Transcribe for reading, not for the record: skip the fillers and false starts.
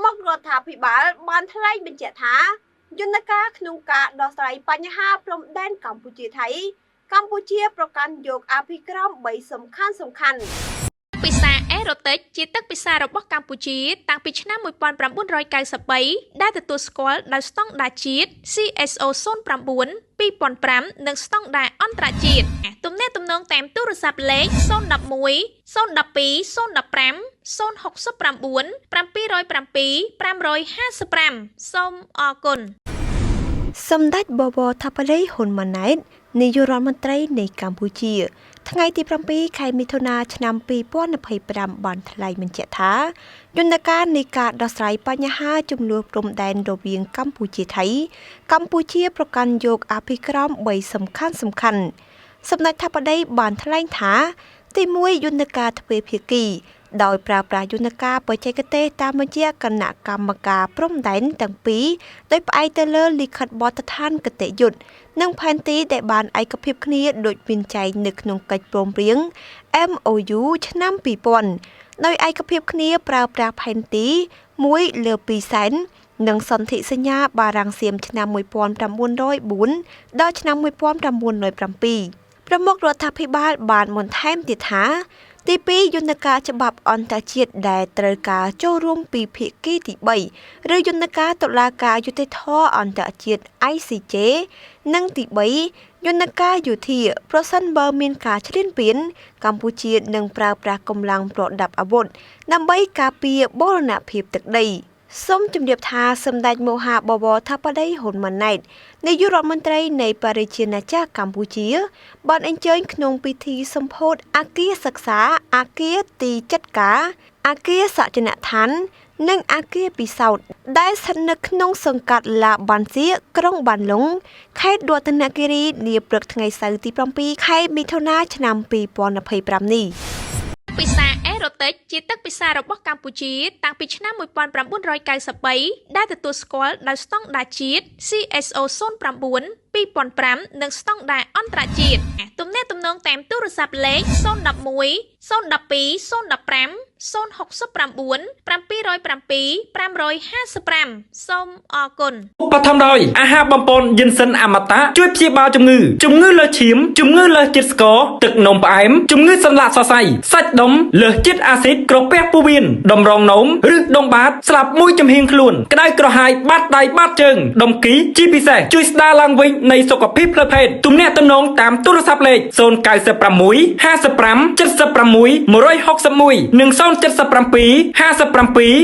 មុខរដ្ឋាភិបាលបានថ្លែងបញ្ជាក់ថាយន្តការក្នុងការដោះស្រាយបញ្ហាព្រំដែនកម្ពុជាថៃកម្ពុជាប្រកាន់យកអភិក្រម3សំខាន់សំខាន់ ពិសាអេរ៉ូទិកជាទឹកពិសារបស់កម្ពុជាតាំងពីឆ្នាំ1993ដែលទទួលស្គាល់ដោយស្តង់ដារជាតិ CSO 09 2005និងស្តង់ដារអន្តរជាតិទំនាក់ទំនងតាមទូរស័ព្ទលេខ011 012 015 069 707 555សូមអរគុណ សម្ដេចបវរធិបតីហ៊ុនម៉ាណែតនាយករដ្ឋមន្ត្រីនៃកម្ពុជា ថ្ងៃទី7ខែមិថុនាឆ្នាំ2025បានថ្លែងបញ្ជាក់ថាយន្តការនៃការដោះស្រាយបញ្ហាជម្លោះព្រំដែនរវាងកម្ពុជាថៃកម្ពុជាប្រកាន់យកអភិក្រម3សំខាន់សំខាន់សម្ដេចធិបតីបានថ្លែងថា ទី1យន្តការទ្វេភាគី ដោយប្រើប្រាស់យន្តការបច្ចេកទេសតាមរយៈគណៈកម្មការព្រំដែនទាំងពីរដោយផ្អែកទៅលើលិខិតបទដ្ឋានគតិយុត្តនិងផែនទីដែលបានឯកភាពគ្នាដូចមានចែងនៅក្នុងកិច្ចព្រមព្រៀង MOU ឆ្នាំ2000ដោយឯកភាពគ្នាប្រើប្រាស់ផែនទី1លើ2សែននិងសន្ធិសញ្ញាបារាំងសៀមឆ្នាំ1904ដល់ឆ្នាំ1907ប្រមុខរដ្ឋាភិបាលបានបន្ថែមទៀតថា ទី2យន្តការច្បាប់អន្តរជាតិដែលត្រូវការចូលរួមពីភាគីទី3ឬយន្តការតុលាការយុត្តិធម៌អន្តរជាតិ ICJ និងទី3យន្តការយោធាប្រសិនបើមានការឈ្លានពានកម្ពុជានឹងប្រើប្រាស់កម្លាំងប្រដាប់អាវុធដើម្បីការពារបូរណភាពទឹកដីសូមជម្រាបថាសម្ដេចមហាបវរធិបតីហ៊ុនម៉ាណែតនាយករដ្ឋមន្ត្រីនៃព្រះរាជាណាចក្រកម្ពុជា បានអញ្ជើញក្នុងពិធីសម្ពោធអគារសិក្សាអគារទីចាត់ការអគារសច្ចនដ្ឋាន និងអគារពិសោធន៍ដែលស្ថិតនៅក្នុងសង្កាត់ឡាបានសៀកក្រុងបានលុងខេត្តរតនគិរីនាព្រឹកថ្ងៃសៅរ៍ទី7ខែមិថុនាឆ្នាំ2025នេះ ពិសាអេរ៉ូទិកជាទឹកពិសារបស់កម្ពុជាតាំងពីឆ្នាំ1993ដែលទទួលស្គាល់ដោយស្តង់ដារជាតិ CSO 09 2005និងស្តង់ដារអន្តរជាតិទំនាក់ទំនងតាមទូរស័ព្ទលេខ011 012 015 069 707 555សូមអរគុណ ឧបត្ថម្ភដោយអាហារបំពន់យិនសិនអមតៈជួយព្យាបាលជំងឺជំងឺលើសឈាមជំងឺលើសជាតិស្ករទឹកនោមផ្អែមជំងឺសន្លាក់សរសៃសាច់ដុំលើសជាតិអាស៊ីតក្រពះពោះវៀនតម្រងនោមឬដុំបាតស្លាប់មួយចំហៀងខ្លួនក្តៅក្រហាយបាតដៃបាតជើងដុំគីជាពិសេសជួយស្ដារឡើងវិញនៃសុខភាពផ្លូវភេទទំនាក់ទំនងតាមទូរស័ព្ទលេខ096 55 76 161និង077 57